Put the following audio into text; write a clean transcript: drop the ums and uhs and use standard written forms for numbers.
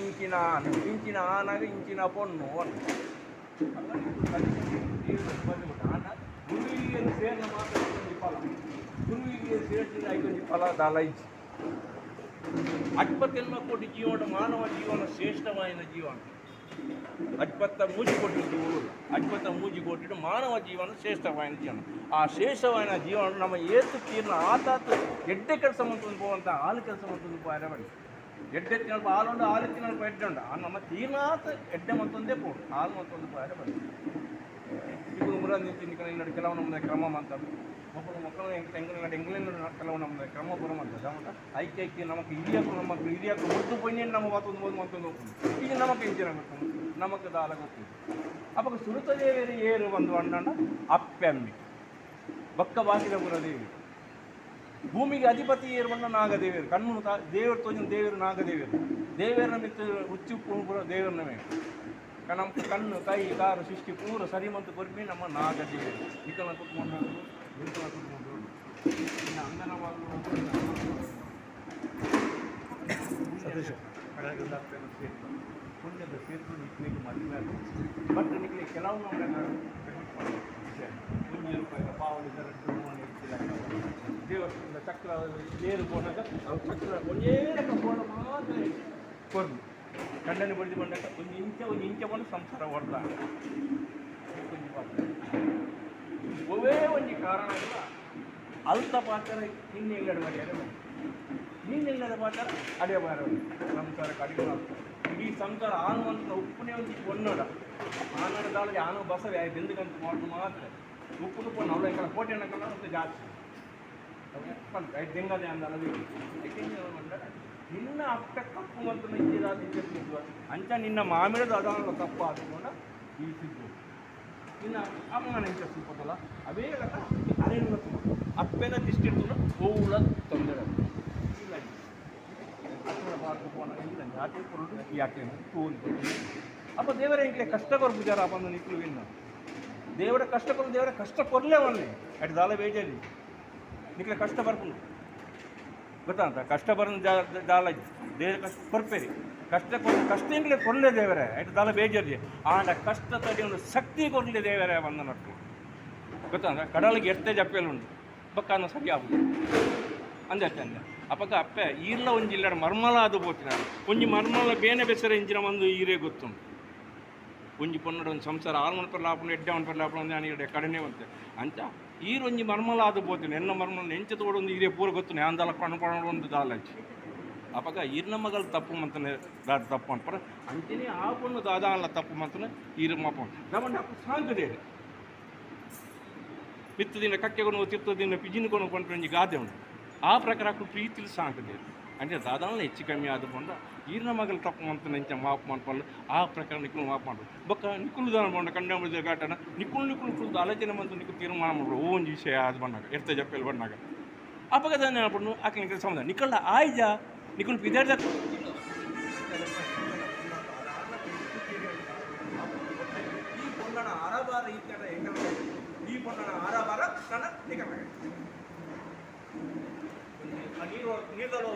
ಇಂಚಿನ ಆನು, ಇಂಚಿನ ಆನಾಗ ಇಂಚಿನ ಪೊಣ್ಣು. ಆಂಡ ಗುರುವಿಗೆ ಸೇರಿನ ಮಾತ್ರ ಒಂಜಿ ಫಲ. ಗುರುವಿಗೆ ಸೇರಿಸಿದ ಐಕೊಂಜಿ ಫಲ ದಾಲ ಇಜ್ಜಿ. 58 ಕೋಟಿ ಜೀವನ, ಮಾನವ ಜೀವನ ಶ್ರೇಷ್ಠವಾದ ಜೀವನ. 63 ಕೋಟಿ ಜೀವನ, 63 ಕೋಟಿ ಮಾನವ ಜೀವನ ಶ್ರೇಷ್ಠವಾದ ಜೀವನ. ಆ ಶ್ರೇಷ್ಠವಾದ ಜೀವನ ನಮ್ಮ ಏತು ತೀರ್ನ ಆತಾತು ಎಡ್ಡೆ ಕೆಲಸ ಮಂತೊಂದು ಪೋವಂತ, ಆಲು ಕೆಲಸ ಮಂತೊಂದು ಪೋಯರೆ ಬಲ್ಲಿ. ಎಡ್ಡೆ ತಿನ್ನಲ್ಪ ಹಾಲುಂಡು, ಹಾಲು ತಿನ್ನಲ್ಪ ಎಡ್ಡೆ ಉಂಡು. ಆ ನಮ್ಮ ತೀರ್ನಾತ್ ಎಡ್ಡೆ ಮಂತೊಂದೇ ಪೋಡು, ಹಾಲು ಮಂತೊಂದು ಪೋಯರೆ ಬಲ್ಲಿ. ఇప్పుడు ಮುರ ನಿಂತು ಇಲ್ಲಡೆ ಕೆಲವು ನಮ್ಮದ ಕ್ರಮ ಮಂತ ಮಕ್ಕಳು ಮಕ್ಕಳು ಎಂಗ್ಲೆಂಡ್ ಎಂಗ್ಲೆಂಡ್ ಕೆಲವು ನಮ್ಮದ ಕ್ರಮ ಪೂರ ಮಂತ ಮತ್ತ ಐಕ್ಯ ಐಕ್ಯ ನಮಕ್ ಹಿರಿಯಕುಲು, ನಮ್ಮ ಹಿರಿಯಕುಲು ಮುದ್ದು ಪೊಯ್ಯನ್ ನಮ್ಮ ಮಾತೊಂದು ಬೋದು ಮಂತೊಂದು ಹೋಗ್ಕೊಂಡು. ಈಗ ನಮಕ್ ಇಂಚಿನ ಗೊತ್ತು, ನಮಕ್ ದಾಲ ಗೊತ್ತಿದೆ. ಅಪಗ ಸುರುತ ದೇವೇರು ಏರು ಬಂದು ಅಣ್ಣಂಡ ಅಪ್ಪೆಮ್ಮಿ, ಬಕ್ಕ ಬಾಕಿದ ಪುರ ದೇವಿ. ಭೂಮಿಗೆ ಅಧಿಪತಿ ಏರು ಬಂದ ನಾಗದೇವರು. ಕಣ್ಣು ದೇವರು ತೋಜಿನ ದೇವರು ನಾಗದೇವರು. ದೇವರನ್ನ ಮಿತ್ತು ಹುಚ್ಚು ಪೂರ ದೇವರನ್ನ ಮೇಲೆ. ನಮ್ಮ ಕಣ್ಣು, ಕೈ, ಕಾರು ಸೃಷ್ಟಿ ಪೂರ ಸರಿ ಮಂತು ಕೊರ್ಪಿ ನಮ್ಮ ನಾಗದೇವರು. ನಿಕಲ ಕುತ್ಕೊಂಡು, ನಿಕಲ ಕುತ್ಕೊಂಡು, ಇನ್ನು ಅಂಗನವಾಗಲು. ಸತೀಶ್. ಪುಣ್ಯದ ಸೇತು ನಿಕ್ಲಿಗೆ ಮದುವೆ ಆಗುತ್ತೆ. ಬಟ್ ನಿಕ್ಲಿ ಕೆಲವು ನಮ್ಮ 1 ರೂಪಾಯಿ ಪಾವಳಿ ದೇವಸ್ಥಾನದ ಚಕ್ರ ತೇರು ಪೋನಾಗ ಅವು ಚಕ್ರ ಒಂಜೇ ಲೆಕ್ಕ ಪೋಣ ಮಾತ್ರ ಕೊರ್ದು ಕಂಡನೆ ಬಡಿದು ಬಂದಾಗ ಒಂಜಿ ಇಂಚ ಒಂಜಿ ಇಂಚ ಬಂದು ಸಂಸಾರ ಹೊಡ್ದ. ಒಂಜಿ ಪಾತ್ರ ಒವೇ ಒಂಜಿ ಕಾರಣ ಇಲ್ಲ. ಅಲ್ತ ಪಾತ್ರ ನಿನ್ನೆ ಮಾಡ್ಯಾರ, ನೀನೆಲ್ಲದ ಪಾತ್ರ ಅದೇ ಬಾರ ಸಂಸಾರ ಕಡಿಮೆ ಆಗ್ತದೆ. ಇಡೀ ಸಂಸಾರ ಆನುವಂತ ಉಪ್ಪುನೇ ಒಂಜಿ ಪೊನ್ನಡ ಆನಡ ದಾಳದಿ ಆನು ಬಸವೆ ಆಯ್ತು ఎందుకంತ ಮಾಡೋದು ಮಾತ್ರ. ಉಪ್ಪುನು ಪೊಣ್ಣು ಅವಳ ಎಂಕಲ ಕೋಟೆ ಅನ್ನಕಲ್ಲ ಮತ್ತೆ ಜಾಸ್ತಿ ಐದು ದೆಂಗದೆ ಅಂದಲ್ಲ. ನಿನ್ನ ಅಪ್ಪ ಕಪ್ಪು ಮತ್ತು ಇಂಚಿದ ಇಂಚ ಅಂಚ ನಿನ್ನ ಮಾಮಿಡದ ಅದಾನ ತಪ್ಪು ಆದುಕೊಂಡ ಈ ಸಿದ್ದು ನಿನ್ನ ಅಮ್ಮನ ಇಂಚ ಸೂಪತ್ತಲ್ಲ. ಅವೇ ಲೆಕ್ಕ ಅರೇನ ಅಪ್ಪೆನ ದಿಷ್ಟಿರ್ತುನ ಓವುಳ ತೊಂದರೆ ಇಲ್ಲ. ಅಪ್ಪನ ಬಾರ್ದು ಪೋನ ಇಲ್ಲ ಜಾತಿ ಪುರುಡು ಯಾಕೆ ತೂಂದು. ಅಪ್ಪ ದೇವರ ಎಂಕ್ಲೆ ಕಷ್ಟ ಕೊರ್ಪುಜಾರ ಅಪ್ಪಂದು ನಿಕ್ಲು ಇನ್ನ ದೇವರ ಕಷ್ಟ ಕೊರು. ದೇವರ ಕಷ್ಟ ಕೊರ್ಲೆ ಒನ್ನೆ ಅಟ್ ದಾಲ ಬೇಜಾರಿ. ನಿಕ್ಲೆ ಕಷ್ಟ ಬರ್ಪುಂಡು ಗೊತ್ತಂತ. ಕಷ್ಟ ಬರೋದು ದಾಲ ದೇವರ ಕಷ್ಟ ಕೊರ್ಪೇರಿ. ಕಷ್ಟ ಕೊರ್ ಕಷ್ಟ ಎಂಕ್ಲೆ ಕೊರ್ಲೆ ದೇವರೇ. ಅಟ್ ದಾಲ ಬೇಜಾರಿ. ಆಂಡ ಕಷ್ಟ ತಡಿ ಒಂದು ಶಕ್ತಿ ಕೊರ್ಲೆ ದೇವರೇ ಬಂದನಟ್ಟು ಗೊತ್ತಂತ. ಕಡಲಿಗೆ ಎಡ್ತೆ ಜಪ್ಪೆಲುಂಡು ಬೊಕ್ಕ ಸರಿ ಆಪುಜಿ ಅಂದೆ ಅಂದೆ. ಅಪಗ ಅಪ್ಪೆ ಈರ್ಲ ಒಂಜಿ ಇಲ್ಲಡ ಮರ್ಮಲ ಅದು ಪೋತಿನ ಒಂಜಿ ಮರ್ಮಲ ಬೇನೆ ಬೆಸರ ಇಂಚಿನ ಒಂದು ಈರೇ ಗೊತ್ತುಂಡು. ಒಂಜಿ ಪೊನ್ನಡ ಒಂಜಿ ಸಂಸಾರ ಆರು ಮನ್ಪೆರ್ಲ ಆಪುಂಡು, ಎಡ್ಡೆ ಮನ್ಪೆರ್ಲ ಆಪುಂಡು ಅಂದೆ ಈಡೆ ಕಡಿಮೆ ಬಂತೆ ಅಂಚ. ಈರ್ ಒಂಜಿ ಮರ್ಮಲ ಆದು ಪೋತಿನ ಎನ್ನ ಮರ್ಮಲ ಎಂಚ ತೋಡೊಂದು ಈರೇ ಪೂರ ಗೊತ್ತು. ಆಂದಲ ಕಣ್ಣು ಪಣ ಒಂದು ದಾಲಂಚಿ. ಅಪಗ ಈರ್ನ ಮಗಲ್ ತಪ್ಪು ಮಂತನೆ ದಾದ ತಪ್ಪು ಅನ್ಪರ ಅಂಚನೆ ಆ ಪೊಣ್ಣು ದಾದ ಅಲ್ಲ ತಪ್ಪು ಮಂತನೆ ಈರು ಮಾಪ ದಮಂಡ ಅಪ್ಪು ಸಾಂಕದೇರು. ಮಿತ್ತು ದಿನ ಕಕ್ಕೆಗೊನು ತಿತ್ತು ದಿನ ಪಿಜಿನ್ಕೊನು ಪನ್ಪಿನ ಒಂಜಿ ಗಾದೆ ಉಂಡು. ಆ ಪ್ರಕಾರ ಅಕುಲು ಪ್ರೀತಿಲಿ ಸಾಂಕದೇರು. అంటే దాదాపు ಹೆಚ್ಚು ಕಮ್ಮಿ ಆದ ಪಂಡ ಈರ್ನ ಮಗಲು ತಪ್ಪು ಮಂತನ ಇಂಚ ಮಾಪು ಮನ್ಪಲ್ಲ. ಆ ಪ್ರಕಾರ ನಿಕುಲು ಮಾಪು ಮಾಡ್ರು. ಬೊಕ್ಕ ನಿಕುಲು ದಾನ ಪಂಡ ಕಂಡ ಘಟನ ನಿಕುಲು ನಿಕುಲು ಕುಲ್ದು ಆಲೋಚನೆ ಮಂತು ನಿಕು ತೀರ್ಮಾನ ಮಾಡ್ರು. ಓ ಒಂಜಿ ವಿಷಯ ಅದು ಬಂದಾಗ ಎರ್ತ ಜಪ್ಪೆಲ್ ಬಂದಾಗ ಅಪಗ ದಾನೆ ಪಂಡು ಆಕಲ್ ನಿಕಲ್ ಸಂಬಂಧ ನಿಕಲ್ಡ ಆಯ್ಜ ನಿಕುಲು ಪಿದರ್ದ. ಈ ಪೊನ್ನಣ ಅರಬಾರ ಈ ಎಂಕಲ್ ಈ ಪೊನ್ನಣ ಅರಬಾರ ನನ್ನ ನಿಕಲ್ ನೀರು ನೀರ್ದಲ್ಲ.